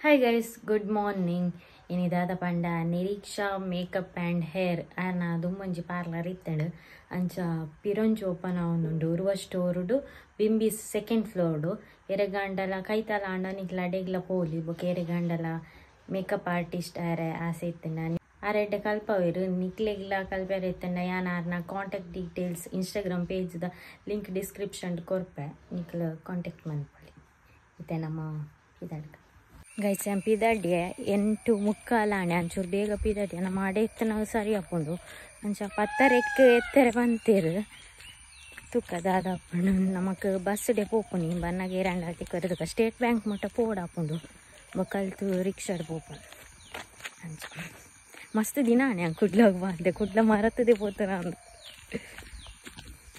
Hi guys, good morning. ಇನಿ ದಾದ ಪಂಡ ನಿರೀಕ್ಷಾ ಮೇಕಪ್ ಆ್ಯಂಡ್ ಹೇರ್ ಆರ್ನ ದುಮ್ಮೊಂಜಿ ಪಾರ್ಲರ್ ಇತ್ತಂಡು. ಅಂಚ ಪಿರೊಂಜಿ ಓಪನ್ ಆವೊಂದುಂಡು ಉರ್ವ ಸ್ಟೋರುಡು ಬಿಂಬಿಸ್ ಸೆಕೆಂಡ್ ಫ್ಲೋರ್ಡು. ಎರೆಗಾಂಡಲ ಕೈತಲ ಆಂಡ ನಿಕ್ಲ ಅಡೆಗ್ಲ ಪೋಲಿ ಬೊಕ ಎರೆಗಾಂಡಲ ಮೇಕಪ್ ಆರ್ಟಿಸ್ಟ್ ಆರೆ ಆಸೆ ಇತ್ತಂಡ ಆರೆಡ್ಡೆ ಕಲ್ಪವೇರು ನಿಕ್ಲೆಗ್ಲ ಕಲ್ಪೇರೆ ಇತ್ತಂಡ ಯಾನ್ ಆರ್ನ ಕಾಂಟ್ಯಾಕ್ಟ್ ಡೀಟೇಲ್ಸ್ ಇನ್ಸ್ಟಾಗ್ರಾಮ್ ಪೇಜ್ದ ಲಿಂಕ್ ಡಿಸ್ಕ್ರಿಪ್ಷನ್ ಕೊರ್ಪೆ, ನಿಕ್ಲ ಕಾಂಟ್ಯಾಕ್ಟ್ ಮನ್ಪೊಲಿ. ಇತ್ತೆ ನಮ್ಮ ಪಿದಾಡ್ಕ ಗೈಸ್ ಯಾನ್ ಪಿದಾಡ್ಯೆ 8:45 ಆಂಡ್, ಅಂಚೂರು ಬೇಗ ಪಿದಾಡ್ಯೆ. ನಮ್ಮ ಅಡೆ ಇತ್ತನ ಸರಿ ಆಪುಂಡು. ಅಂಚ 10:30ಕ್ ಎತ್ತೆರೆ ಪಂತೇರು ತುಕ್ಕ ದಾದ ಆಪುಂಡು. ನಮಕ್ ಬಸ್ ಡೆ ಪೋಪುನಿ ಬನ್ನಗ ಏರಾಂಡ ತಿಕ್ಕದು ಸ್ಟೇಟ್ ಬ್ಯಾಂಕ್ ಮುಟ್ಟ ಪೋಡಾಪುಂಡು, ಬೊಕಲ್ತು ರಿಕ್ಷಾಡ್ ಪೋಪುಂಡು. ಅಂಚ ಮಸ್ತ್ ದಿನ ಆಣೆ ಕುಡ್ಲಾಗ ಬಂದೆ, ಕುಡ್ಲ ಮರತದೆ ಪೋತನ ಅಂದು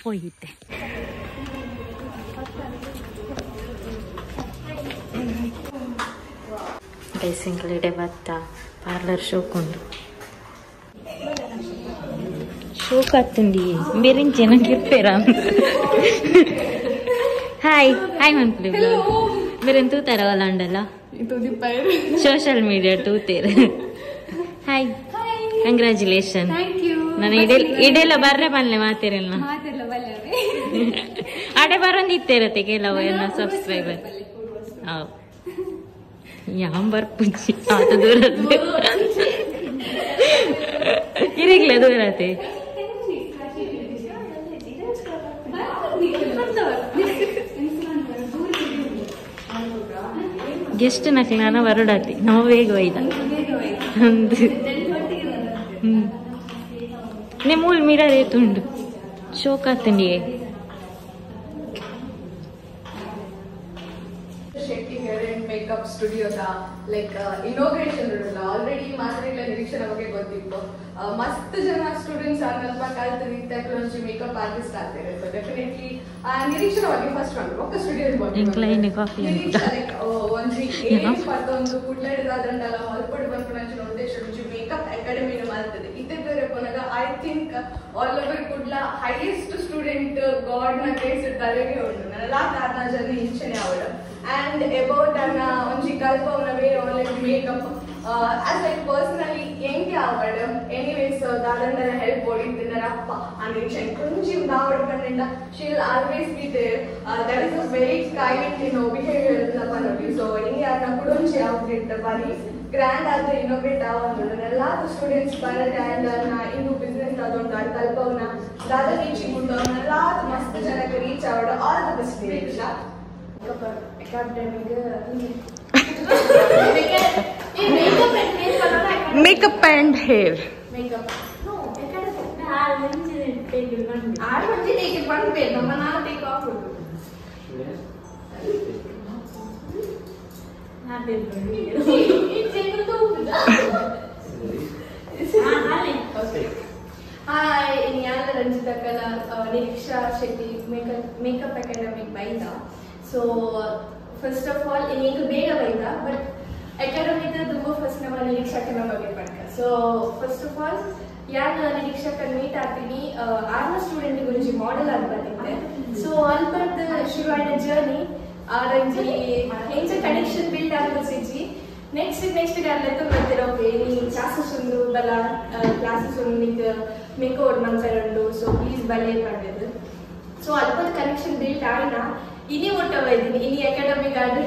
ಪೋಯಿತ್ತೆ. ಗೈಸಿಂಗ್ಲಿಡೆ ಬತ್ತ ಪಾರ್ಲರ್ ಶೋಕುಂಡು. ಶೋಕ್ ಆತುಂಡಿ ಬೆರಿಂಚೆ ನಂಗೆ ಇರ್ಪೇರ. ಹಾಯ್ ಹಾಯ್ ಮನ್ಪುಲಿ ಬೇರೆನ್ ತೂತಾರ ಒಲಾಂಡಲ್ಲ ಸೋಷಿಯಲ್ ಮೀಡಿಯಾ ತೂತೇರು. Hi, congratulation. ನಾನು ಇಡೆಲ್ಲ ಬರ್ರೆ ಬಲ್ಲೆ ಮಾತೇರಲ್ಲ ಅಡೆ ಬರೋಂದಿತ್ತೇರತ್ತೆ ಕೆಲವು ಎಲ್ಲ ಸಬ್ಸ್ಕ್ರೈಬರ್. ಹೌದು ಯಾಂ ಬರ್ಪುಂಚಿ ಆತ ದೂರ ಇರಿಗ್ಲ ದೂರತೆ. ಗೆಸ್ಟ್ ನಕ್ಲಿ ನಾನು ಬರೋಡಾತಿ ನಮ್ಮ ಬೇಗ ಒಯ್ದ ಅಂದು ಮೂಲ್ ಮಿರರ್ ಏತುಂಡು ಶೋಕ್ ಆತುಂಡಿಯೇ. ಶೆಟ್ಟಿ ಹೇರ್ ಅಂಡ್ ಮೇಕಪ್ ಸ್ಟುಡಿಯೋದ ಲೈಕ್ ಇನಾಗ್ರೇಷನ್ ಆಲ್ರೆಡಿ ಮಾತ್ರೆಗಳ ನಿರೀಕ್ಷೆ ಬಗ್ಗೆ ಗೊತ್ತಿತ್ತು. ಮಸ್ತ್ ಜನ ಸ್ಟೂಡೆಂಟ್ಸ್ ಅಲ್ಪ ಕಲ್ತು ನಿಂತ ಮೇಕಪ್ ಆರ್ಟಿಸ್ಟ್ ಆಗ್ತಾರೆ. ಸೊ ಡೆಫಿನೆಟ್ಲಿ ನಿರೀಕ್ಷಣ ಬಗ್ಗೆ ಫಸ್ಟ್ ಒಂದು ಒಕ್ಕ ಸ್ಟುಡಿಯೋ ಒಂಜಿ ಏನ್ ಪತ್ತೊಂದು ಕುಡ್ಲಡಿದಾದಂಡಲ ಮಲ್ಪಡು ಬಂದ್ಕೊಂಡ ಉದ್ದೇಶ ಒಂಜಿ ಮೇಕಪ್ ಅಕಾಡೆಮಿನ ಮಾಡ್ತದೆ. ಇತ್ತೆ ಬೇರೆ ಪೋನಾಗ I think all over Kudla highest student god ನ ಗ್ರೇಸ್ ತಲೆಗೆ ಉಂಟು. ನನ್ನಲ್ಲ ಕಾರಣ ಜನ ಇಂಚನೆ ಅವಳು ಅಂಡ್ ಅಬೌಟ್ ಅನ್ನ ಒಂಜಿ ಕಲ್ಪವನ ಬೇರೆ online makeup as like personally ಎಂಗೆ ಆವಡ್. ಎನಿವೇಸ್ ದಾದಂಡನ ಹೆಲ್ಪ್ ಓಡಿದ್ದರ ಅಪ್ಪ ಅಂದ್ರೆ ಕೊಂಚಿ ದಾವಡ್ ಪಂಡ she will always be there. That is a very kind you know behaviour ಪನೊಲಿ. So ಹಿಂಗೆ ಅನ್ನ ಕುಡೊಂಜಿ ಔಟ್ಲೆಟ್ ಬಾರಿ ಗ್ರ್ಯಾಂಡ್ ಆದ ಇನೋಗ್ರೇಟ್ ಆವೊಂದುಂಡು. ಎಲ್ಲ ಸ್ಟೂಡೆಂಟ್ಸ್ ಬರಡ್ ಅಂಡ್ ಅನ್ನ ಇನ್ನು ಬಿಸ್ನೆಸ್ ಆದೊಂದು ಅಡ್ ಕಲ್ಪವನ ದಾದ ರೀಚಿಂಗ್ ಉಂಟು ಅವನ್ನೆಲ್ಲ ಮಸ್ತ್ ಜನಕ್ಕೆ ರೀಚ್ ಆವಡ್. All the best Nireeksha. Makeup and hair. Makeup. No, academy. Hi, I'm Ranjita Kala, Nireeksha Shetty Makeup Academy Baida. So first of all, inge bega baida, but academy the dumbu first nama Nireeksha kana ಬಗ್ಗೆ ಪಡ್ಕ. So first of all, ಯಾನ್ ನಿರೀಕ್ಷಾ ಕನ್ meet ಆಗ್ತೀನಿ ಆರ್ನ student ಗುರುಜಿ model ಆಗಿ ಬಂದಿದ್ದೆ. ಸೊ ಅಲ್ಪದ ಶುರು ಆಯ್ನ ಜರ್ನಿ ಆರಂಜಿ ಹೆಂಚ ಕನೆಕ್ಷನ್ ಬಿಲ್ಡ್ ಆಗೋ ಸಿಜಿ ನೆಕ್ಸ್ಟ್ ನೆಕ್ಸ್ಟ್ ಅಲ್ಲೆತ್ತ ಬರ್ತೀರ. ಓಕೆ ನೀ ಕ್ಲಾಸಸ್ ಒಂದು ಬಲ ಕ್ಲಾಸಸ್ ಒಂದು ನಿಂಗೆ ಮೇಕ್ ಓವರ್ ಮನ್ಸರುಂಡು, ಸೊ ಪ್ಲೀಸ್ ಬಲೆ ಪಡೆದು. ಸೊ ಅಲ್ಪದ ಕನೆಕ್ಷನ್ ಬಿಲ್ಡ್ ಆಯ್ನ ಇನಿ ಒಟ್ಟವ ಇದ್ದೀನಿ ಇನಿ ಅಕಾಡೆಮಿಗ್ ಆದ್ರೆ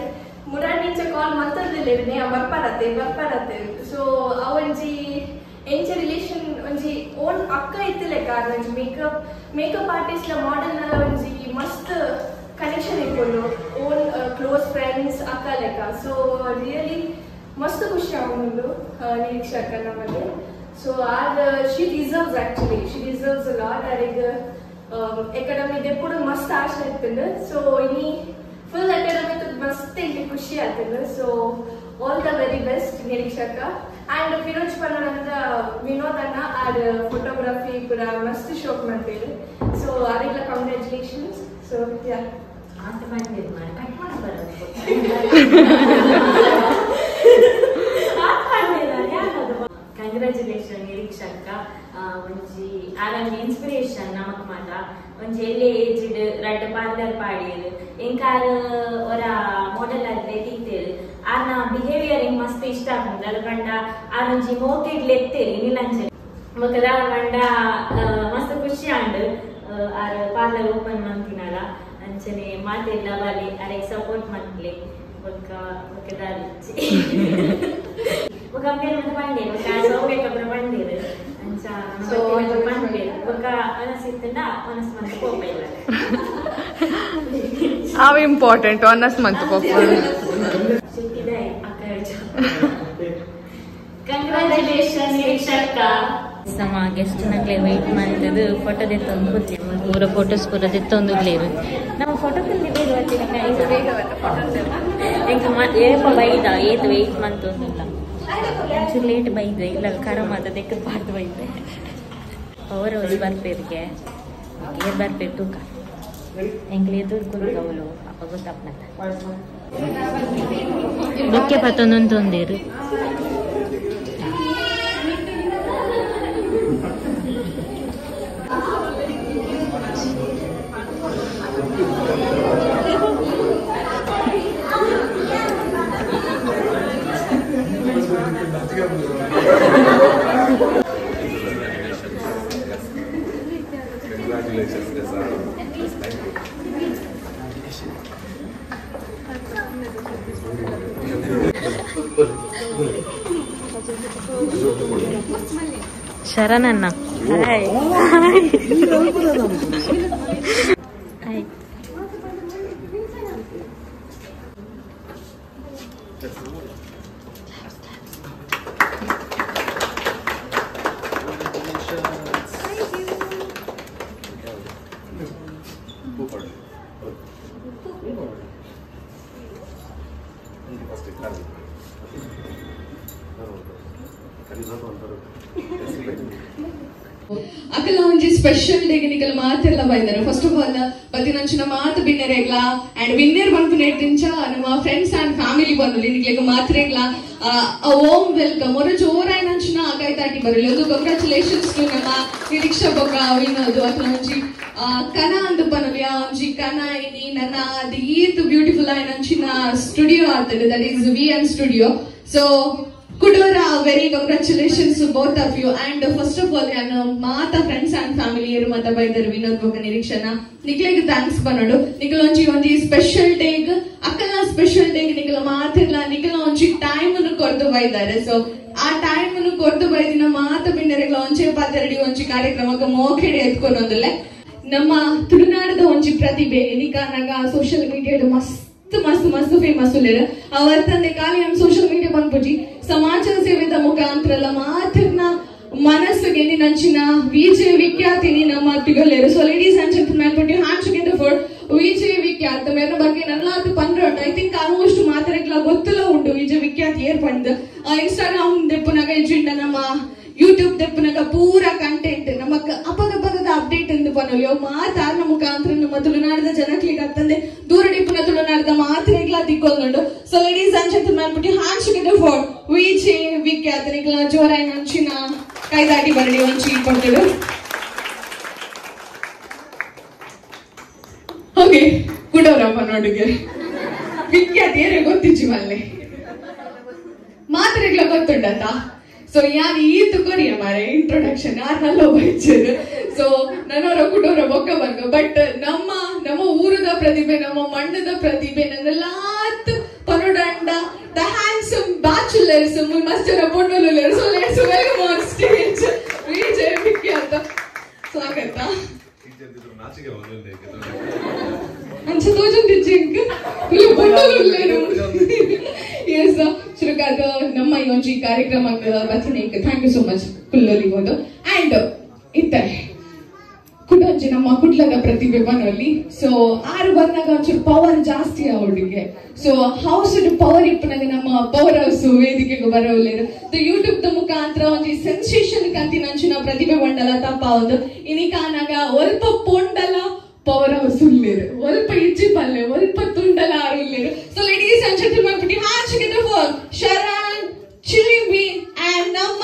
ಮುರಾಡ್ ಕಾಲ್ ಮಂತದಲ್ಲಿ ಬರ್ಪಾರತ್ತೆ ಬರ್ಪಾರತ್ತೆ. ಸೊ ಅವಂಜಿ ಎಂಚ ರಿಲೇಷನ್ ಒಂಜಿ ಓನ್ ಅಕ್ಕ ಇತ್ತಲೆಕ್ಕ ಒಂಜಿ ಮೇಕಪ್ ಮೇಕಪ್ ಆರ್ಟಿಸ್ಟ್ ಲ ಮಾಡೆಲ್ ನಲ ಒಂಜಿ ಮಸ್ತ್ ಕನೆಕ್ಷನ್ ಇಟ್ಕೊಂಡು ಓನ್ ಕ್ಲೋಸ್ ಫ್ರೆಂಡ್ಸ್ ಅಕ್ಕ ಲೆಕ್ಕ. ಸೊ ರಿಯಲಿ ಮಸ್ತ್ ಖುಷಿ ಆಗುಂಡು ನಿರೀಕ್ಷಾ ಅಕ್ಕ ನಮಗೆ. So are she deserves actually she deserves a lot. ಅರೆಗ್ academy ದೆಪ್ಪುಡು ಮಸ್ತ್ ಆಶೆ ಇತ್ತಂಡು. ಸೊ ಇನಿ ಫುಲ್ ಅಕಾಡೆಮಿ ಮಸ್ತ್ ಇಲ್ಲಿ ಖುಷಿ ಆಗ್ತದೆ. So all the very best ನಿರೀಕ್ಷಕ. ಅಂಡ್ ಫಿರೋಜ್ ಪನ್ನಂದ ವಿನೋದ್ ಅಣ್ಣ ಆರ್ ಫೋಟೋಗ್ರಫಿ ಪೂರ ಮಸ್ತ್ ಶೋಕ್ ಮಾಡ್ತೇವೆ. ಸೊ ಅರೆಗ್ಲ ಕಂಗ್ರ್ಯಾಚುಲೇಷನ್ಸ್. So yeah congratulation ನಿರೀಕ್ಷಕ್ಕ. ಒಂಜಿ ಆರಂಜಿ ಇನ್ಸ್ಪಿರೇಷನ್ ನಮಕ್ ಮಾತ ಒಂಜಿ ಎಲ್ಲೆ ಏಜ್ಡ್ ರಡ್ಡ್ ಪಾರ್ಲರ್ ಪಾಡಿಯೆರ್ ಎಂಕಾರ್ ಒರ ಮಾಡೆಲ್ ಆದ್ ತೀತೇರ್ ಆರ್ನ ಬಿಹೇವಿಯರ್ ದಾದ ಪಂಡ ಆರೊಂಜಿ ಮೋಕೆಡ್ ಲೆತ್ತೇರಿ ನಿಲಂಚೆ ಬೊಕ್ಕ ದಾದ ಪಂಡ ಮಸ್ತ್ ಖುಷಿ ಆಂಡ್ ಆರ್ ಪಾರ್ಲರ್ ಓಪನ್ ಮಂತಿನಲ ಅಂಚನೆ ಮಾತೆಲ್ಲ ಬಾಲಿ ಅರೆಗ್ ಸಪೋರ್ಟ್ ಮಂತ್ಲೆ ಬೊಕ್ಕ ಬೊಕ್ಕ ದಾದಿಚ್ಚಿ ಬೊಕ್ಕ ಅಮ್ಮೇರ್ ಮತ್ತೆ ಪಂಡೇರು ಬೊಕ್ಕ ಸೌಮ್ಯಕಬ್ರ ಪಂಡೇರು ಅಂಚ ಪಂಡೇರು ಬೊಕ್ಕ ಅನಸಿತ್ತಂಡ ಒನಸ್ ಮಂತ್ ಕೋಪ ಇಲ್ಲ ಅವು ಇಂಪಾರ್ಟೆಂಟ್ ಒನಸ್ ಮಂತ್ ಕೋಪ ಶೆಟ್ಟಿದಾಯ್ ಅಕ್ಕ. ಕಂಗ್ರಾಚುಲೇಷನ್ ನಿರೀಕ್ಷಕ್ಕ. ನಮ್ಮ ಗೆಸ್ಟ್ ನಕ್ಲೆ ವೆಯ್ಟ್ ಮಾಡ್ತದ್ದು ಫೋಟೋ ದೆತ್ತೊಂದು ಕೂತಿ ಪೂರ ಫೋಟೋಸ್ ಪೂರ ದೆತ್ತೊಂದು ಉಲ್ಲೇರು ನಮ್ಮ ಫೋಟೋ ಬೇಗ ಏಪ ಬೈದ ಏತ್ ವೆಯ್ಟ್ ಮಂತೊಂದಿಲ್ಲ ಒಂಚೂರು ಲೇಟ್ ಬೈದೆ ಇಲ್ಲ ಖರ ಮಾತ ದೆಕ್ಕ ಪಾರ್ದು ಬೈದೆ ಪವರ್ ಹೌಸ್ ಬರ್ಪೇರಿಗೆ ಏರ್ ಬರ್ಪೇರು ತೂಕ ಎಂಕ್ಲೆ ಎದುರು ಕುಲ್ಕವಲು ಅಪ್ಪ ಗೊತ್ತಪ್ಪನತ್ತ ಬೊಕ್ಕೆ ಪತ್ತೊಂದೊಂದು Congratulations, thank you. ಶರಣಣ್ಣ hi hi. ಅಕಲ ಒಂಜಿ ಸ್ಪೆಷಲ್ ಡೇಗೆ ನಿಕಲ್ ಮಾತೆಲ್ಲ ಬೈದಾರೆ. ಫಸ್ಟ್ ಆಫ್ ಆಲ್ ಬತ್ತಿನಂಚಿನ ಮಾತು ಬಿನ್ನೆರೆಗ್ಲ ಅಂಡ್ ವಿನ್ನೇರ್ ಬಂತು ನಮ್ಮ ಫ್ರೆಂಡ್ಸ್ ಅಂಡ್ ಫ್ಯಾಮಿಲಿ ಬಂದು ನಿಕ್ಲೆಗ್ ಮಾತ್ರೆಗ್ಲ ಓಮ್ welcome ಒರ ಜೋರಾಯಿನಂಚಿನ ಕೈತಾಟಿ ಬರಲಿ. ಒಂದು ಕಂಗ್ರಾಚುಲೇಷನ್ಸ್ ಟು ನಮ್ಮ ನಿರೀಕ್ಷಾ ಬೊಕ್ಕ ವಿನೋದ್. ಅಕಲ ಒಂಜಿ ಕನ ಅಂದ್ ಪನಲಿ ಆ ಒಂಜಿ ಕನ ಇನಿ ನನ್ನ ಅದು ಈತ್ ಬ್ಯೂಟಿಫುಲ್ ಆಯ್ನಂಚಿನ ಸ್ಟುಡಿಯೋ ಆಗ್ತದೆ, that is V N studio. So ಕುಡೋರ very congratulations both of you. And first of all ನಾನು ಮಾತ ಫ್ರೆಂಡ್ಸ್ ಅಂಡ್ ಫ್ಯಾಮಿಲಿ ಏರು ಮಾತ ಬೈದರು ವಿನೋದ್ ಬೊಕ್ಕ ನಿರೀಕ್ಷಣ ನಿಕ್ಲೆಗ್ thanks ಪನೋಡು. ನಿಕಲ ಒಂಜಿ ಒಂಜಿ ಸ್ಪೆಷಲ್ ಡೇಗ್ ಅಕ್ಕನ ಸ್ಪೆಷಲ್ ಡೇಗ್ ನಿಕಲ ಮಾತಿರ್ಲ ನಿಕಲ ಒಂಜಿ ಟೈಮ್ ಅನ್ನು ಕೊರ್ದು ಬೈದಾರೆ. ಸೊ ಆ ಟೈಮ್ ಅನ್ನು ಕೊರ್ದು ಬೈದಿನ ಮಾತ ಬಿಂಡರೆಗ್ಲ ಒಂಜೆ ಪಾತೆರಡಿ ಒಂಜಿ ಕಾರ್ಯಕ್ರಮಕ್ಕೆ ಮೋಖೆಡೆ ಎತ್ಕೊಂಡೊಂದುಲ್ಲೆ. ನಮ್ಮ ತುಳುನಾಡದ ಒಂಜಿ ಪ್ರತಿಭೆ ನಿಕಾನಾಗ ಸೋಷಿಯಲ್ ಮೀಡಿಯಾ ಮಸ್ತ್ ಮಸ್ತ್ ಮಸ್ತ್ ಫೇಮಸ್ ಉಲ್ಲೇರು. ಅವತ್ತಂದೆ ಖಾಲಿ ನಮ್ಮ ಸೋಷಿಯಲ್ ಮೀಡಿಯಾ ಬಂದ್ಬಿಟ್ಟು ಸಮಾಜ ಸೇವೆದ ಮುಖಾಂತರ ಎಲ್ಲ ಮಾತಿರ್ನ ಮನಸ್ಸುಗೆ ನಂಚಿನ ವಿಜಯ ವಿಖ್ಯಾತಿನಿ ನಮ್ಮ ತಿಗೊಲ್ಲೇರು. So ladies and gentlemen put your hands together for Vijay Vikhyat. Mera ಬಗ್ಗೆ ನಲ್ಲಾತು ಪನ್ರೋಟ್ I think almost ಮಾತಾಡಕ್ಲ ಗೊತ್ತಲ್ಲ ಉಂಟು ವಿಜಯ್ ವಿಖ್ಯಾತ್ ಏರ್ ಪಂಡ್. ಇನ್ಸ್ಟಾಗ್ರಾಮ್ ದೆಪ್ಪುನಾಗ ಇಜ್ಜಿಂಡ ನಮ್ಮ ಯೂಟ್ಯೂಬ್ ದೆಪ್ಪುನಾಗ ಪೂರ ಕಂಟೆಂಟ್ ನಮ್ಮ ಅಪಗಪಗದ ಅಪ್ಡೇಟ್ ಎಂದು ಪನೊಲಿಯೋ ಮಾತಾರ್ನ ಮುಖಾಂತರ ನಮ್ಮ ತುಳುನಾಡದ ಜನಕ್ಲಿಗೆ ಅತ್ತಂದೆ ದೂರಡಿಪ್ಪುನ ತುಳುನಾಡದ ಮಾತ್ರೆಗ್ಲ ತಿಕ್ಕೊಂದುಂಡು. So ladies and gentlemen put your hands together for Vijay Vikhyat. ನಿಕ್ಲ ಜೋರಾಯಿ ನಂಚಿನ ಕೈದಾಟಿ ಬರಡಿ ಒಂಚಿ ಕೊಡ್ತೇವೆ. ಓಕೆ ಕುಡೋರಪ್ಪ ನೋಡಿಗೆ ವಿಖ್ಯಾತ ಏನೇ ಗೊತ್ತಿಚ್ಚಿ ಮಲ್ಲೆ ಮಾತ್ರೆಗ್ಲ ಗೊತ್ತುಂಡತ. ಸೊ ಯಾನ್ ಈತು ಕೊರಿಯ ಮಾರೆ ಇಂಟ್ರೊಡಕ್ಷನ್ ಯಾರು ನಲ್ಲೋ ಬೈಚೇರು. ಸೊ ನನ್ನವರ ಕುಟೋರ ಬೊಕ್ಕ ಬರ್ಗ ಬಟ್ ನಮ್ಮ ನಮ್ಮ ಊರದ ಪ್ರತಿಭೆ ನಮ್ಮ ಮಣ್ಣದ ಪ್ರತಿಭೆ ನನ್ನೆಲ್ಲಾತ್ ಪನೋಡಂಡ the handsome bachelors ಮಸ್ತರ ಪೊಣ್ಣುಲು. So let's welcome on stage Vijay Vikhyat. ಸ್ವಾಗತ. ಅಂಚ ತೋಜೊಂದಿಜ್ಜಿಂಕ್ ಪೊಣ್ಣುಲು. ಎಸ್ ಶುರುಕಾದ ನಮ್ಮ ಈ ಒಂಜಿ ಕಾರ್ಯಕ್ರಮಕ್ಕೆ ಬತ್ತಿನ thank you so much ಕುಲ್ಲೊಲಿಬೋದು. And ಇತ್ತೆ ಕುಡೊಂಜಿ ನಮ್ಮ ಕುಡ್ಲದ ಪ್ರತಿಭೆ ಬನಲ್ಲಿ. ಸೊ ಆರು ಬಂದಾಗ ಒಂಚೂರು ಪವರ್ ಜಾಸ್ತಿ ಅವಳಿಗೆ. ಸೊ ಹೌಸ್ ಪವರ್ ಇಪ್ಪನಾಗ ನಮ್ಮ ಪವರ್ ಹೌಸ್ ವೇದಿಕೆಗೆ ಬರೋಲ್ಲೇರು. ಸೊ ಯೂಟ್ಯೂಬ್ the ಮುಖಾಂತರ ಒಂಜಿ ಸೆನ್ಸೇಷನ್ ಕಂತಿನಂಚಿನ ಪ್ರತಿಭೆ ಬಂಡಲ ತಪ್ಪ ಒಂದು ಇನಿಕಾನಾಗ ಒಲ್ಪ ಪೊಂಡಲ ಪವರ್ ಹೌಸ್ ಉಲ್ಲೇರು, ಒಲ್ಪ ಇಜ್ಜಿ ಪಲ್ಲೆ ಒಲ್ಪ ತುಂಡಲ ಆರು ಉಲ್ಲೇರು. So ladies and gentlemen put your hands together for Sharan Chilimbi and ನಮ್ಮ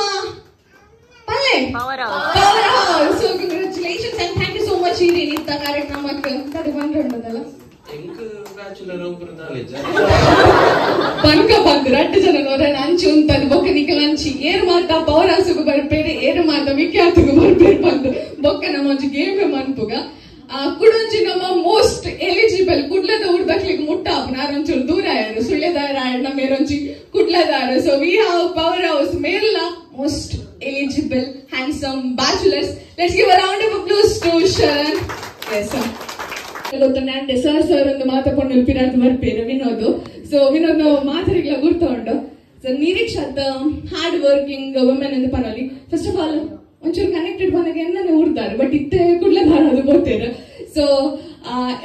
ಪಲ್ಲೆ power house. Power house. So congratulations and thank you so much ಈ ನಿಂತ ಕಾರ್ಯಕ್ರಮಕ್ಕೆ ಅದು ಬಂದ್ರಲ್ಲ ಪನ್ಕ ಬಂದು ರಟ್ಟು ಜನ ನೋರ ಅಂಚು ಉಂಟದು ಬೊಕ್ಕ ಒಂಜಿ ಏರು ಮಾತ ಪವರ್ ಹೌಸ್ ಬರ್ಪೇರು ಏರು ಮಾತ ವಿಖ್ಯಾತಗು ಬರ್ಪೇರು ಬಂದು ಬೊಕ್ಕ ನಮ್ಮ ಒಂಜಿ ಗೇಮ್ ಮನ್ಪುಗ ಕುಡೊಂಜಿ ನಮ್ಮ ಮೋಸ್ಟ್ ಎಲಿಜಿಬಲ್ ಕುಡ್ಲದ ಊರ್ದಕ್ಲಿಗೆ ಮುಟ್ಟ ಆಪುನ ದೂರ ಆಯರು ಸುಳ್ಳೆದಾರ ಆಯರ್ ಮೇರೊಂಜಿ ಕುಡ್ಲದಾರ. So we have power house ಮೇರ್ಲ most eligible handsome bachelors. Let's give a round of applause to Sharan. Yes sir. Sir sir ಒಂದು ಮಾತಾಕೊಂಡು ಪಿರಾರ್ದು ಬರ್ಪೇರು ವಿನೋದ್. ಸೊ ವಿನೋದ್ ನಾವು ಮಾತಾಡಿಗ್ಲ ಗುರ್ತುಂಡು. ಸೊ ನಿರೀಕ್ಷಾತ್ ಹಾರ್ಡ್ ವರ್ಕಿಂಗ್ ವುಮೆನ್ ಅಂತ ಪನೊಲಿ. ಫಸ್ಟ್ ಆಫ್ ಆಲ್ ಒಂಚೂರು ಕನೆಕ್ಟೆಡ್ ಬಂದಾಗ ಎನ್ನನೆ ಊರ್ದಾರೆ ಬಟ್ ಇತ್ತೆ ಕುಡ್ಲದಾರ ಅದು ಗೊತ್ತೇರು. ಸೊ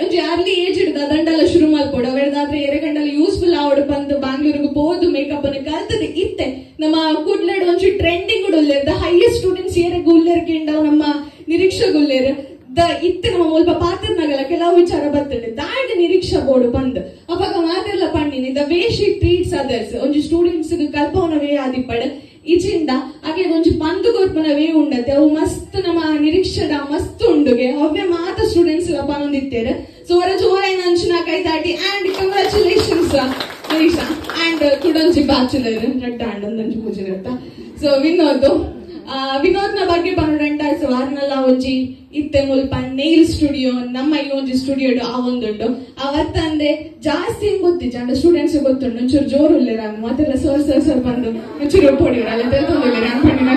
ಒಂಜಿ ಅರ್ಲಿ ಏಜ್ ಹಿಡ್ದ ದಂಡಲ ಶುರು ಮಲ್ಪೊಡು ಅವೆಡ್ದಾದ್ರೆ ಎರೆಗಂಡಲ ಯೂಸ್ಫುಲ್ ಆವಡು ಬಂದು ಬ್ಯಾಂಗ್ಳೂರ್ಗೆ ಪೋದು ಮೇಕಪ್ ಅನ್ನು ಕಲ್ತದೆ ಇತ್ತೆ ನಮ್ಮ ಕುಡ್ಲಡ್ ಒಂಚೂರು ಟ್ರೆಂಡಿಂಗ್ ಉಲ್ಲೇರ್ the highest students ಏರೆಗ್ ಉಲ್ಲೇರ್ಕೆಂಡ ನಮ್ಮ ನಿರೀಕ್ಷೆಗುಲ್ಲೇರ್ the ಇತ್ತೆ ನಮ್ಮ ಮುಲ್ಪ ಪಾತ್ರನಾಗಲ್ಲ ಕೆಲವು ವಿಚಾರ ಬರ್ತದೆ ದಾಡ್ ನಿರೀಕ್ಷಾ ಬೋರ್ಡ್ ಬಂದ್ ಅವಾಗ ಮಾತೆಲ್ಲ ಪಣ್ಣಿನಿ the way she treats others ಒಂಜಿ ಸ್ಟೂಡೆಂಟ್ಸ್ ಕಲ್ಪವನ ವೇ ಆದಿಪ್ಪಡ್ ಇಚಿಂದ ಹಾಗೆ ಒಂಜಿ ಪಂದು ಕೊರ್ಪುನ ವೇ ಉಂಡತೆ ಅವು ಮಸ್ತ್ ನಮ್ಮ ನಿರೀಕ್ಷದ ಮಸ್ತ್ ಉಂಡುಗೆ ಅವೇ ಮಾತ ಸ್ಟೂಡೆಂಟ್ಸ್ ಪನೊಂದಿತ್ತೇರು. ಸೊ ಅವರ ಜೋರಾಯಿನ ಅಂಚಿನ ಕೈತಾಟಿ ಅಂಡ್ ಕಂಗ್ರಾಚುಲೇಷನ್ಸ್ ನಿರೀಕ್ಷಾ ಅಂಡ್ ಕುಡೊಂಜಿ ಬ್ಯಾಚುಲರ್ ರಡ್ಡ ಅಂಡ್ ಒಂದೊಂಜಿ ಪೂಜೆ ಇರ್ತ. ಸೊ ವಿನೋದ್ ವಿನೋದ್ನ ಬಗ್ಗೆ ಪನೊಡಂಟ ಸೊ ಆರ್ನಲ್ಲ ಒಂಜಿ ಇತ್ತೆ ಮುಲ್ಪ ನೇಲ್ ಸ್ಟುಡಿಯೋ ನಮ್ಮ ಈ ಒಂಜಿ ಸ್ಟುಡಿಯೋ ಆ ಒಂದುಂಡು ಅವತ್ತಂದೆ ಜಾಸ್ತಿ ಹೆಂಗ್ ಗೊತ್ತಿಜ್ಜ ಅಂಡ ಸ್ಟೂಡೆಂಟ್ಸ್ ಗೊತ್ತುಂಡು ಒಂಚೂರು ಜೋರು ಉಲ್ಲೇರ ಮಾತೆಲ್ಲ ಸರ್ ಸರ್ ಸರ್ ಬಂದು ಒಂಚೂರು ಪೊಡಿಯಲ್ಲ ತೆಲ್ತೊಂದಿಲ್ಲ ಅನ್ಕೊಂಡಿನ.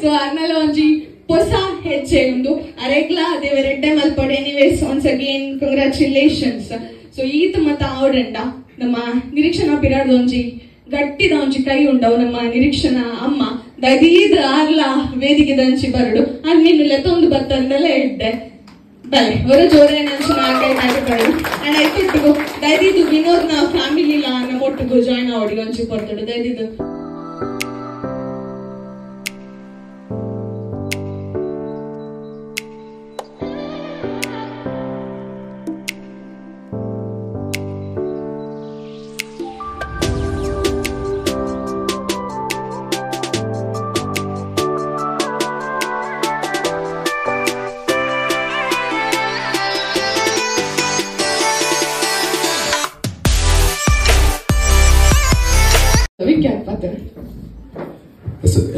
ಸೊ ಅರ್ನಲ್ಲ ಒಂಜಿ ಹೊಸ ಹೆಜ್ಜೆ ಉಂಡು ಅರೆಗ್ಲಾ ದೇವರೆಡ್ಡೆ ಮಲ್ಪಡೆ. Anyways once again congratulations. So ಈತ ಮತ್ತ ಆವಡಂಡ ನಮ್ಮ ನಿರೀಕ್ಷಣಾ ಪಿರಾಡ್ದ ಒಂಜಿ ಗಟ್ಟಿದ ಒಂಜಿ ಕೈ ಉಂಡವು ನಮ್ಮ ನಿರೀಕ್ಷಣ ಅಮ್ಮ ದದೀದ್ ಆರ್ಲ ವೇದಿಕೆ ದಂಚಿ ಬರಡು ಅಂಡ್ ನಿನ್ನ ಲೆತ್ತೊಂದು ಬತ್ತಂದೆಲ್ಲ ಇಡ್ಡೆ ಬಲೆ ಹೊರ ಜೋರೇನ ಕೈ ನಾಟಿ ಬರಡು ಅಂಡ್ ಐತೊಟ್ಟಿಗು ದಯದೀದು ವಿನೋದ್ ನ ಫ್ಯಾಮಿಲಿ ನಮ್ಮ ಒಟ್ಟಿಗೂ ಜಾಯ್ನ್ ಅವಡಿಗೆ ಒಂಚಿ ಕೊಡ್ತಾడు ದಯದೀದು.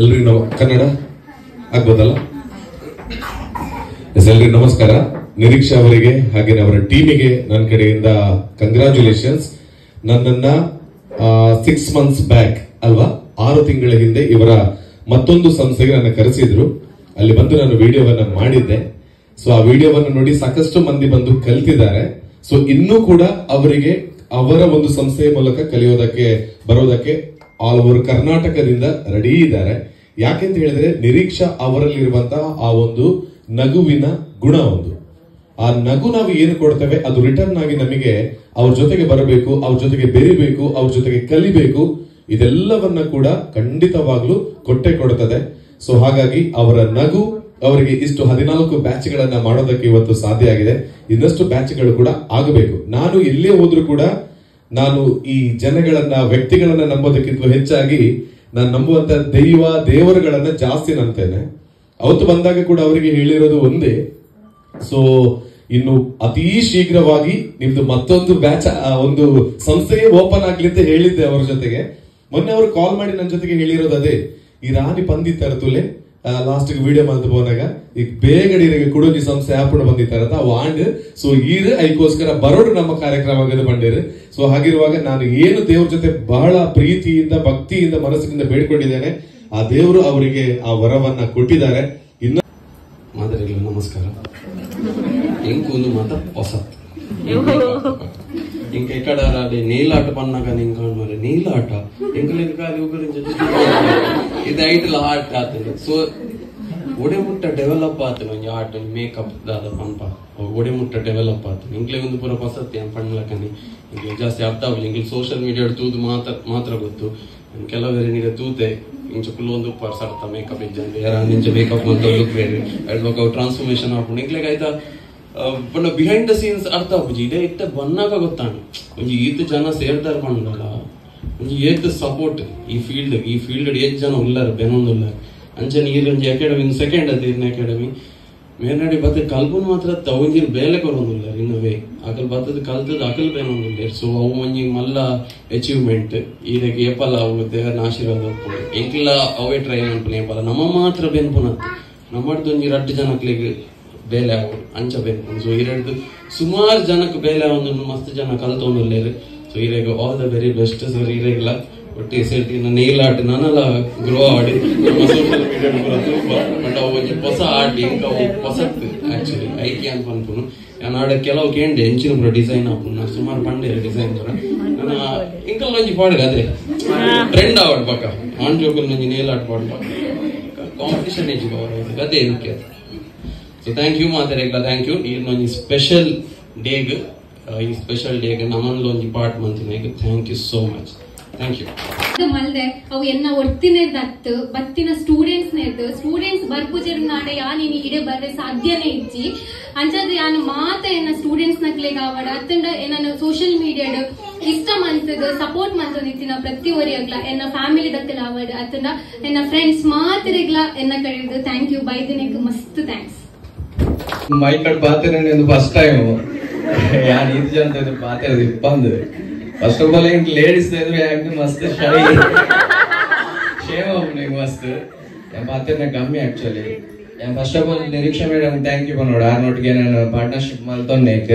ಎಲ್ರಿಗೂ ಕನ್ನಡ ಆಗ್ಬೋದಲ್ಲ? ಎಲ್ರಿಗೂ ನಮಸ್ಕಾರ. ನಿರೀಕ್ಷಾ ಅವರಿಗೆ ಹಾಗೆ ಅವರ ಟೀಮಿಗೆ ನನ್ನ ಕಡೆಯಿಂದ ಕಂಗ್ರಾಚುಲೇಷನ್ಸ್. ನನ್ನನ್ನ 6 ಮಂತ್ಸ್ ಬ್ಯಾಕ್ ಅಲ್ವಾ, 6 ತಿಂಗಳ ಹಿಂದೆ ಇವರ ಮತ್ತೊಂದು ಸಂಸ್ಥೆಗೆ ನನ್ನ ಕರೆಸಿದ್ರು. ಅಲ್ಲಿ ಬಂದು ನಾನು ವಿಡಿಯೋವನ್ನ ಮಾಡಿದ್ದೆ. ಸೊ ಆ ವಿಡಿಯೋವನ್ನು ನೋಡಿ ಸಾಕಷ್ಟು ಮಂದಿ ಬಂದು ಕಲ್ತಿದ್ದಾರೆ. ಸೊ ಇನ್ನೂ ಕೂಡ ಅವರಿಗೆ ಅವರ ಒಂದು ಸಂಸ್ಥೆಯ ಮೂಲಕ ಕಲಿಯೋದಕ್ಕೆ ಬರೋದಕ್ಕೆ ಆಲ್ ಓವರ್ ಕರ್ನಾಟಕದಿಂದ ರೆಡಿ ಇದ್ದಾರೆ. ಯಾಕೆಂತ ಹೇಳಿದ್ರೆ ನಿರೀಕ್ಷಾ ಅವರಲ್ಲಿರುವಂತಹ ಆ ಒಂದು ನಗುವಿನ ಗುಣ, ಒಂದು ಆ ನಗು ನಾವು ಏನು ಕೊಡ್ತೇವೆ ಅದು ರಿಟರ್ನ್ ಆಗಿ ನಮಗೆ ಅವ್ರ ಜೊತೆಗೆ ಬರಬೇಕು, ಅವ್ರ ಜೊತೆಗೆ ಬೆರಿಬೇಕು, ಅವ್ರ ಜೊತೆಗೆ ಕಲಿಬೇಕು, ಇದೆಲ್ಲವನ್ನ ಕೂಡ ಖಂಡಿತವಾಗ್ಲೂ ಕೊಟ್ಟೆ ಕೊಡುತ್ತದೆ. ಸೊ ಹಾಗಾಗಿ ಅವರ ನಗು ಅವರಿಗೆ ಇಷ್ಟು 14 ಬ್ಯಾಚ್ ಗಳನ್ನ ಮಾಡೋದಕ್ಕೆ ಇವತ್ತು ಸಾಧ್ಯ ಆಗಿದೆ. ಇನ್ನಷ್ಟು ಬ್ಯಾಚ್ಗಳು ಕೂಡ ಆಗಬೇಕು. ನಾನು ಎಲ್ಲೇ ಹೋದ್ರೂ ಕೂಡ ನಾನು ಈ ಜನಗಳನ್ನ ವ್ಯಕ್ತಿಗಳನ್ನ ನಂಬೋದಕ್ಕಿಂತ ಹೆಚ್ಚಾಗಿ ನಾನು ನಂಬುವಂತ ದೈವ ದೇವರುಗಳನ್ನ ಜಾಸ್ತಿ ನಂಬ್ತೇನೆ. ಅವತ್ತು ಬಂದಾಗ ಕೂಡ ಅವರಿಗೆ ಹೇಳಿರೋದು ಒಂದೇ, ಸೊ ಇನ್ನು ಅತಿ ಶೀಘ್ರವಾಗಿ ನಿಮ್ದು ಮತ್ತೊಂದು ಬ್ಯಾಚ್ ಒಂದು ಸಂಸ್ಥೆಯೇ ಓಪನ್ ಆಗ್ಲಿ ಅಂತ ಹೇಳಿದ್ದೆ ಅವ್ರ ಜೊತೆಗೆ. ಮೊನ್ನೆ ಅವರು ಕಾಲ್ ಮಾಡಿ ನನ್ನ ಜೊತೆಗೆ ಹೇಳಿರೋದು ಅದೇ, ಈ ರಾಣಿ ಪಂದಿತ್ತಾರೆ ತುಲೆ ಲಾಸ್ಟ್ ವಿಡಿಯೋ ಮಾಡ್ತು ಹೋನಾಗ ಈಗ ಬೇಗ ಕುಡೋಜಿ ಸಂಸ್ಥೆ ಆಪುಣ ಬಂದಿತ್ತಾರ ವಾಂಡ್. ಸೊ ಈರ್ ಐಕೋಸ್ಕರ ಬರೋಡು ನಮ್ಮ ಕಾರ್ಯಕ್ರಮ ಆಗದು ಬಂಡೇರು. ಸೊ ಹಾಗಿರುವಾಗ ನಾನು ಏನು ದೇವ್ರ ಜೊತೆ ಬಹಳ ಪ್ರೀತಿಯಿಂದ ಭಕ್ತಿಯಿಂದ ಮನಸ್ಸಿನಿಂದ ಬೇಡ್ಕೊಂಡಿದ್ದೇನೆ, ಆ ದೇವರು ಅವರಿಗೆ ಆ ವರವನ್ನ ಕೊಟ್ಟಿದ್ದಾರೆ. ಇನ್ನು ಮಾದರಿಗಳು ನಮಸ್ಕಾರ. ಎಂಕು ಮಾತ ಹೊಸ ಇಂಕ ಎಕಡ ನೀಲಾಟ ಪನ್ನಾಗ ನಿಂಕ ಮಾರೆ ನೀಲಾಟ ಎಂಕಲೆಗ್ ಖಾಲಿ ಉಗುರಿಂಚ ಇದು ಐಟಲ್ ಆರ್ಟ್ ಆತಂಡು. ಸೊ ಒಡೆ ಮುಟ್ಟ ಡೆವಲಪ್ ಆತನ ಒಂಜಿ ಆರ್ಟ್ ಮೇಕಪ್ ದಾದ ಪನ್ಪ ಒಡೆ ಮುಟ್ಟ ಡೆವಲಪ್ ಆತನ ಎಂಕ್ಲೆ ಒಂದು ಪೂರ ಪಸತ್ತಿ ಪಣ್ಣಲಕನಿ ಎಂಕ್ಲೆ ಜಾಸ್ತಿ ಅರ್ಥ ಆಗುಲ್ಲ. ಎಂಕ್ಲೆ ಸೋಷಿಯಲ್ ಮೀಡಿಯಾ ತೂದು ಮಾತ್ರ ಗೊತ್ತು. ಕೆಲವರು ನೀಗ ತೂತೆ ಇಂಚ ಕುಲ್ಲೊಂದು ಉಪ್ಪಾರ್ ಸರ್ತ ಮೇಕಪ್ ಇಜ್ಜಂದೆ ಯಾರ ಇಂಚ ಮೇಕಪ್ ಮಂತೊಂದು ಬೇರೆ ಅವು ಟ್ರಾನ್ಸ್ಫಾರ್ಮೇಶನ್ ಆಪುಂಡು ಎಂಕ್ಲೆಗ್ ಆಯ್ತಾ. ಬಟ್ ಬಿಹೈಂಡ್ the scenes ಅರ್ಥ ಆಪುಜಿ. ಇದೇ ಇತ್ತೆ ಬನ್ನಾಗ ಗೊತ್ತಾಣ ಒಂಜಿ ಈತ್ ಜನ ಸೇರ್ದಾರ ಪಂಡಲ ಒಂಜಿ ಏತ್ ಸಪೋರ್ಟ್ ಈ ಫೀಲ್ಡ್ ಏತ್ ಜನ ಉಲ್ಲಾರ ಬೆನೊಂದು ಉಲ್ಲಾರ ಅಂಚನೆ ಈರ್ ಒಂಜಿ ಅಕಾಡೆಮಿ ಸೆಕೆಂಡ್ ಅದು ಇರ್ನ ಅಕಾಡೆಮಿ ಮೇರ್ನಡಿ ಬತ್ತ ಕಲ್ಪುನ್ ಮಾತ್ರ ತವಂಜಿನ ಬೇಲೆ ಕೊರೊಂದುಲ್ಲೆರ್ ಇನ್ ವೇ ಅಕಲ್ ಬತ್ತದ ಕಲ್ತದ ಅಕಲ್ ಬೇನೊಂದುಲ್ಲೆರ್ ಸೊ ಅವು ಒಂಜಿ ಮಲ್ಲ ಅಚೀವ್ಮೆಂಟ್ ಈರೆಗ್ ಏಪಲ ಅವು ದೇವರನ ಆಶೀರ್ವಾದ ಉಪ್ಪುಂಡು ಎಂಕ್ಲ ಅವೇ ಟ್ರೈ ಮನ್ಪುನ ಏಪಲ ನಮ್ಮ ಮಾತ್ರ ಬೆನ್ಪುನತ್ ನಮ್ಮಡ್ದು ಒಂಜಿ ರಡ್ಡ್ ಜನಕ್ಲೆಗ್ ಬೇಲೆ ಆವು ಅಂಚ ಬೆನ್ಪುಂಡು ಸೊ ಈರೆಡ್ದು ಸುಮಾರು ಜನಕ್ಕೆ ಬೇಲೆ ಆವೊಂದುಂಡು ಮಸ್ತ್ ಜನ ಕಲ್ತೊಂದುಲ್ಲೆರ್ ಸೊ ಈರೆಗ್ all the very best sir ಈರೆಗ್ಲ ಒಟ್ಟಿಗೆ ಸೇರ್ತಿ ನೇಲ್ ಆರ್ಟ್ ನನಲ ಗ್ರೋ ಆಡಿ ನಮ್ಮ ಸೋಷಿಯಲ್ ಮೀಡಿಯಾ ಪೂರ ತೂಪ ಬಟ್ ಅವು ಒಂಜಿ ಹೊಸ ಆರ್ಟ್ ಇಂಕ ಅವು ಹೊಸತ್ ಆಕ್ಚುಲಿ ಐಕೆ ಅಂತ ಪನ್ಪುನು ನಾನು ಆಡ ಕೆಲವು ಕೇಂಡೆ ಎಂಚಿನ ಪೂರ ಡಿಸೈನ್ ಆಪುನು ನಾನು ಸುಮಾರು ಪಂಡೇರು ಡಿಸೈನ್ ಪೂರ ನಾನು ಇಂಕಲ್ ಒಂಜಿ ಪಾಡ್ರೆ ಅದೇ ಟ್ರೆಂಡ್ ಆವಡ್ ಪಕ್ಕ ಆನ್ ಜೋಕಲ್ ಒಂಜಿ ನೇಲ್ ಆರ್ಟ್ ಪಾಡ್ ಪಕ್ಕ ಕಾಂಪಿಟಿಷನ್ ಏಜ್ ಅದೇ ಮುಖ್ಯ ಸೊ thank you ಮಾತಾಡಿಲ್ಲ thank you ಈರ್ನ ಒಂಜಿ ಸ್ಪೆಷಲ್ ಡೇಗ್ ಈ ಸ್ಪೆಷಲ್ ಡೇಗ್ ನಮ್ಮಲ್ಲಿ ಒಂಜಿ ಪಾರ್ಟ್ ಮಂತಿನ thank you so much thank you ಮಲ್ದೆ ಅವು ಎನ್ನ ಒರ್ತಿನೇ ದತ್ತು ಬತ್ತಿನ ಸ್ಟೂಡೆಂಟ್ಸ್ ನೇರ್ದು ಸ್ಟೂಡೆಂಟ್ಸ್ ಬರ್ಪುಜರ್ ನಾಡೆ ಯಾನ್ ಇನಿ ಇಡೆ ಬರ್ರೆ ಸಾಧ್ಯನೇ ಇಜ್ಜಿ ಅಂಚಾದ ಯಾನ್ ಮಾತ ಎನ್ನ ಸ್ಟೂಡೆಂಟ್ಸ್ ನಕ್ಲೆಗ್ ಆವಡ ಅತ್ತಂಡ ಏನನ್ನ ಸೋಷಿಯಲ್ ಮೀಡಿಯಾಡ್ ಇಷ್ಟ ಮಂತದ ಸಪೋರ್ಟ್ ಮಂತೊಂದಿತ್ತಿನ ಪ್ರತಿ ಒರಿಯಗ್ಲ ಎನ್ನ ಫ್ಯಾಮಿಲಿ ದಕ್ಕಲ ಆವಡ್ ಅತ್ತಂಡ ಎನ್ನ ಫ್ರೆಂಡ್ಸ್ ಮಾತರಿಗ್ಲ ಎನ್ನ ಕಡೆದು thank you ಬೈದಿನಕ್ ಮಸ್ತ್ thanks ಮೈಕಡ್ ಬಾತೇನೆ ಫಸ್ಟ್ ಟೈಮ್ ಯಾನ್ ಇದು ಜನ ಬಾತೇನೆ ಇಪ್ಪಂದು ಫಸ್ಟ್ ಆಫ್ ಆಲ್ ಇಂಕ್ ಲೇಡೀಸ್ ಇದ್ರೆ ಯಾಕೆ ಮಸ್ತ್ ಶೈ ಶೇಮ್ ಆಪುಂಡು ಮಸ್ತ್ ಯಾನ್ ಬಾತೇನೆ ಕಮ್ಮಿ ಆಕ್ಚುಲಿ ಯಾನ್ first of all Nireeksha madam thank you ಪನೋಡು ಆರ್ನೊಟ್ಟಿಗೆ ನಾನು ಪಾರ್ಟ್ನರ್ಶಿಪ್ ಮಲ್ತೊನ್ನೇಕ್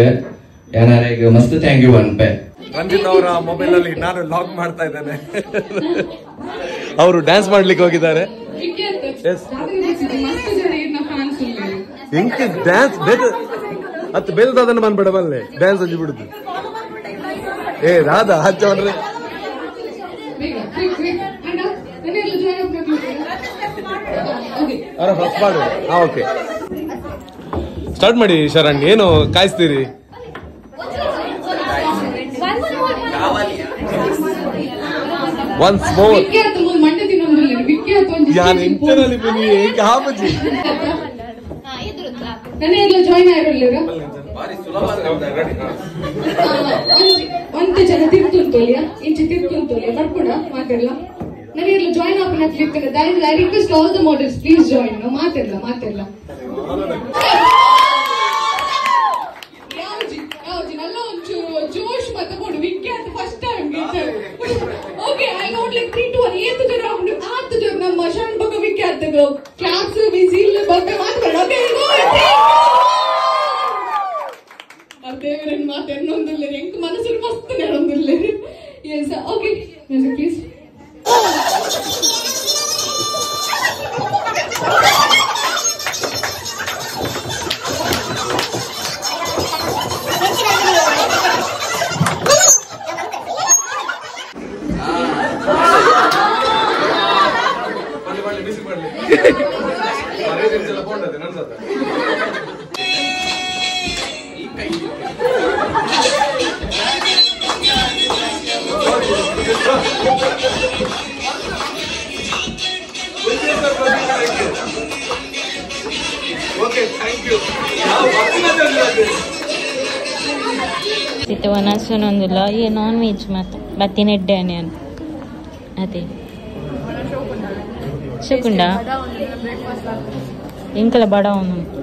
ಯಾನ್ ಆರೆಗ್ ಮಸ್ತ್ thank you ಪನ್ಪೆ. ರಂಜಿತ್ ಅವರ ಮೊಬೈಲ್ ಅಲ್ಲಿ ನಾನು ಲಾಕ್ ಮಾಡ್ತಾ ಇದ್ದೇನೆ. ಅವರು ಡ್ಯಾನ್ಸ್ ಮಾಡ್ಲಿಕ್ಕೆ ಹೋಗಿದ್ದಾರೆ. ಇಂಕ್ ಡ್ಯಾನ್ಸ್ ಅತ್ ಬೇಲ್ದಾದನ್ನ ಬಂದ್ಬೇಡ ಬಲ್ಲೆ ಡ್ಯಾನ್ಸ್ ಅಲ್ಲಿ ಬಿಡುದು. ಏ ರಾಧಾ ಹಚ್ಚವನ್ರೆ ಫಸ್ಟ್ ಮಾಡು. ಹಾ ಓಕೆ ಸ್ಟಾರ್ಟ್ ಮಾಡಿ ಶರಣ್, ಏನು ಕಾಯಿಸ್ತೀರಿ? Once more. ಯಾನ್ ಇಂಟರ್ನಲ್ಲಿ ಬನ್ನಿ ಹಾಬಜಿ ಒಂತೆ ಜನ ತಿರ್ತುಂತೋಲಿಯ ಇಂಚೆ ತಿರ್ತುಂತೋಲಿಯ ಬರ್ಪುಡ ಮಾತೆಲ್ಲ ನನಗೆಲ್ಲ ಜಾಯಿನ್ ಆಪನ್ ಹಾಕ್ಲಿಕ್ಕೆ I request all the models please join. ಮಾತೆಲ್ಲ ಮಾತೆಲ್ಲ ಯಾವ್ಜಿ ಯಾವ್ಜಿ ನಲ್ಲ ಒಂಚೂರು ಜೋಶ್ ಮತ್ತೆ ಕೊಡು ವಿಖ್ಯಾತ first time okay I got like 3 2 1 ಏತು ಜನ ಆತು ಜನ ನಮ್ಮ ಷಣ್ಭಗ ವಿಖ್ಯಾತ ಕ್ಲಾಸ್ ವಿಸಿಲ್ ಬೊಕ್ಕ ಮಾತಾಡ ಓಕೆ ದೇವರನ್ ಮಾತು ಎನ್ನೊಂದಿಲ್ಲ ಎಂಕ್ ಮನಸ್ಸು ಮಸ್ತ್ ನೆರೊಂದಿಲ್ಲ. Yes okay music please. Okay thank you. ಇತ್ತೆ ವನಸುನೊಂದುಲ್ಲ ಈ ನಾನ್ ವೆಜ್ ಮಾತ ಬತ್ತಿನ ಎಡ್ಡೆ ಅದೇ ಶಕುಂಡ ಎಂಕಲ ಬಡ.